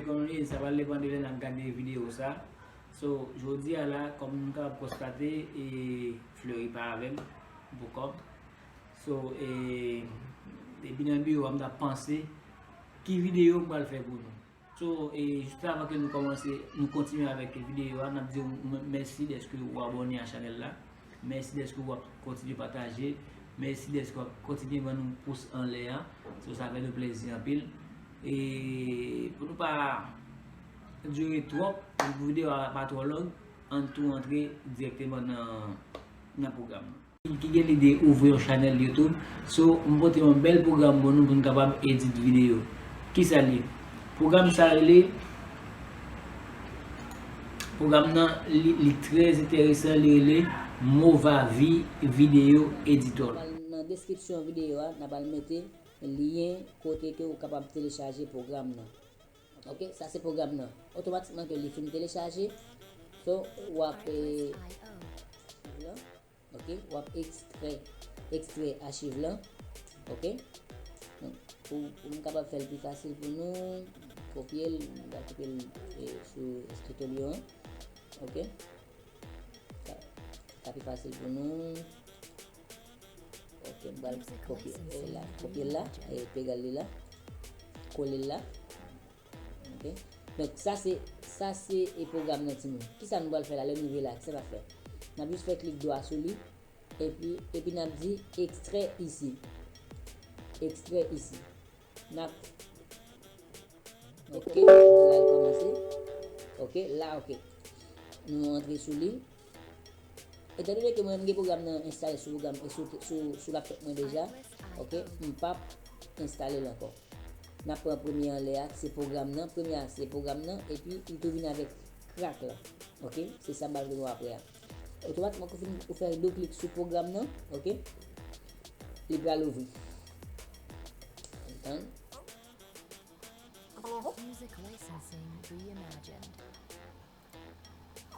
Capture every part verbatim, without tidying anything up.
Kòm nou di, sa pral depann de lè n ap gade videyo sa. So, jodi a la, kòm nou kapab konstate, e, Fleury pa avè m pou kòb. So, e, depi nan biwo a, m t ap panse ki videyo m pral fè pou nou. So, e, jis avan ke nou kòmanse, nou kontinye avèk videyo a, n ap di w m-, mèsi dèske w abòne a chanèl la. Mèsi dèske w ap kontinye pataje. Mèsi dèske w ap kontinye ban nou pous anlè a. So, sa fè nou plezi anpil. E pou nou pa dire twòp, pou videyo a pa twò long, ann tou antre dirèkteman nan, nan pwogram nan. Ki gen lide ouvri yon chanèl YouTube. So, m pote yon bèl pwogram pou nou pou n kapab edit videyo. Kisa l ye? Pwogram sa rele, pwogram nan, li, li trè enteresan, li rele Movavi Video Editor. Nan deskripsyon videyo a, n ap al mete lyen kote ke ou kapab telechaje pwogram nan. Ok, sa se pwogram nan. Otomatikman ke li fin telechaje, so, w ap, eh, Ok, w ap ekstrè, ekstrè achiv lan. Ok. Donk, pou, pou m kapab fè l pi fasil pou nou, kopye l, m va kopye l, eh, sou eskrito li an. Ok. Sa, sa pi fasil pou nou. Ok, m pral kopye, eh, la, kopye l la, eh, pegal li la, kole l la. Ok. Donk, sa se, sa se, e, pwogram nan, timoun. Kisa nou pral fè la, lè nou rive la, kisa n ap fè? N ap jis fè klik dwa sou li, epi, epi n ap di extrait ici. Extrait ici. N ap, ok, la l kòmanse. Ok, la, ok. Nou antre sou li. Etandone ke mwen, m gen pwogram nan enstale sou pwogram, sou, sou, sou laptop mwen deja, ok, m p ap enstale l ankò. N ap pran premye anlè a, ki se pwogram nan. Premye a, se pwogram nan, epi li tou vin avèk krak la. Ok, se sa m pral montre nou apre a. Otomatikman, ou fin, ou fè de klik sou pwogram nan, ok, li pral ouvri. Antann. Music licensing reimagined.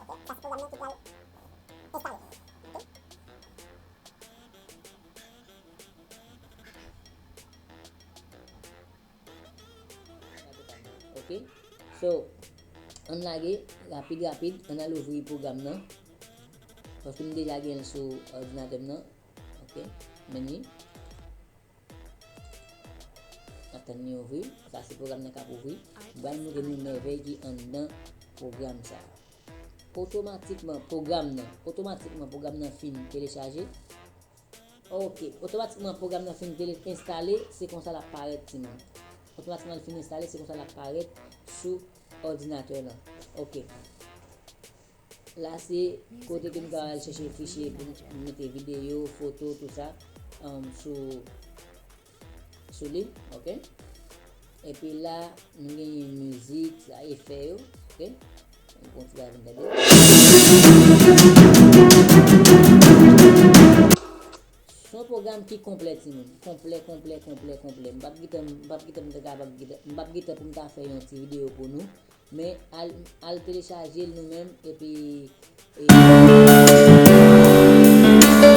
Ok, sa se pwogram nan ki pral enstale. Ok. Ok. So, ann lage, rapid, rapid, ann al ouvri pwogram nan. Paske m deja gen l sou òdinatè m nan. Ok, men li. N ap tann li ouvri. Sa se pwogram nan k ap ouvri. M pral montre nou mèvèy ki anndan pwogram sa a. Otomatikman, pwogram nan, otomatikman, pwogram nan fin telechaje. Ok, otomatikman, pwogram nan fin tele-, enstale, se konsa l ap parèt, timoun. Otomatikman, l fin enstale, se konsa l ap parèt sou òdinatè lan. Ok. La se kote ke nou ka al chèche fichye pou nou mete videyo, foto, tout sa, um, sou, sou li, ok? Epi la, nou genyen mizik, sa, efè yo, ok? Nou pran ti bagay pou n tande. Se yon pwogram ki konplè, timoun. Konplè, konplè, konplè, konplè. M p ap gentan, m p ap gentan, m ta kapab gentan, m p ap gentan pou m ta fè yon ti videyo pou nou. Men al, al telechaje l nou menm, epi, e,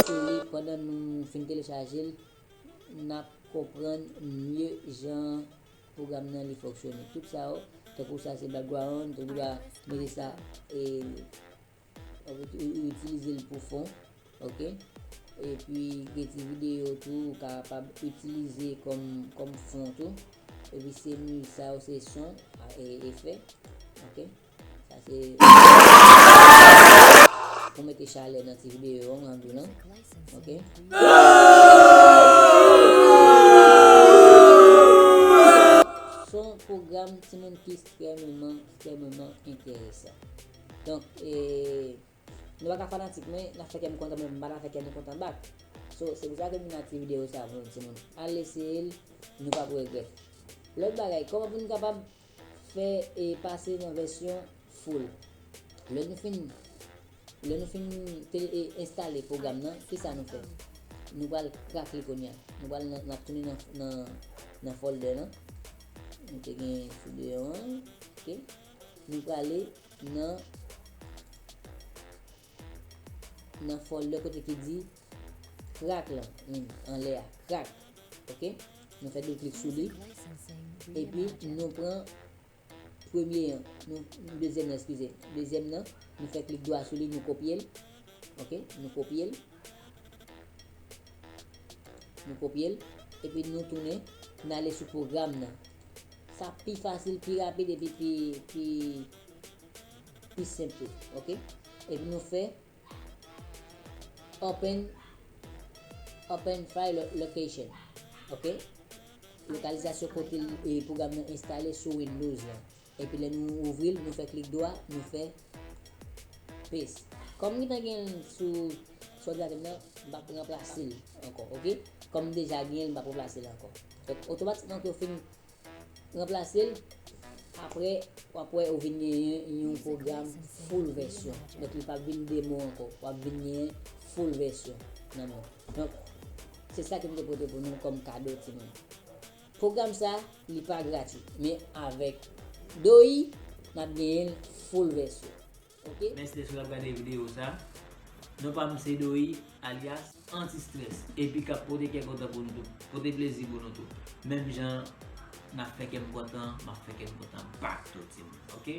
sou li, pandan nou fin telechaje l, n ap konprann mye jan pwogram nan li fonksyone. Tout sa yo, tankou sa se background, tankou la, mete sa, e, ou, ou, ou itilize l pou fon. Ok? Epi gen ti videyo tou ou kapab itilize kòm, kòm fon tou. Epi se mizik sa yo, se son, a, e, efè. Ok? Sa se pou mete chalè nan ti videyo an, an di lan. Ok? Se yon pwogram timoun ki ekstrèmeman, ekstrèmeman enteresan. Donk, e, Nou pa ka fanatik mwen, n ap fè kè m kontan, men m pa ta fè kè nou kontan back. So, se pou sa ke m vin ak ti videyo sa pou nou, timoun. Al eseye l, nou p ap regrèt. Lòt bagay, kòman pou nou kapab fè e pase nan vèsyon full? Lè nou fin, lè nou fin te, e, enstale pwogram nan, kisa nou fè? Nou pral krak li kounye a. Nou pral nan, n ap tounen nan, nan, nan folder lan. Nou te gen sou deyò an, ok? Nou prale nan nan folder kote ki di krak lan, hmm, anlè a, krak. Ok? Nou fè de klik sou li. Epi nou pran, Premye an, nou, dezyèm nan, eskize. Dezyèm nan, nou fè klik dwa sou li, nou kopye l. Ok, nou kopye l. Nou kopye l. Epi nou tounen, n ale sou pwogram nan. Sa pi fasil, pi rapid, epi pi, pi, pi senp tou. Ok? Epi nou fè open, open file location. Ok? Lokalizasyon kote e, pwogram nan enstale sou Windows lan. Epi lè nou ouvri l, nou fè klik dwa, nou fè paste. Kòm m gentan gen l sou, sou òdinatè m nan, m p ap ranplase l ankò, ok? Kòm m deja gen l, m p ap ranplase l ankò. Donk, otomatikman ke w fin ranplase l, apre, w ap wè ou vin genyen yon pwogram full vèsyon. Donk, li p ap vin demo ankò. W ap vin genyen full vèsyon nan men w. Donk, se sa ke m te pote pou nou kòm kado, timoun. Pwogram sa, li pa gratui, men avèk Doyi, n ap genyen l full vèsyon. Ok? Mèsi si w ap gade videyo sa. Non pa m se Doyi, alyas Anti Stress, epi k ap pote kè kontan pou nou tou, pote plezi pou nou tou. Menm jan n ap fè kè m kontan, m ap fè kè m kontan back tou, timoun. Ok?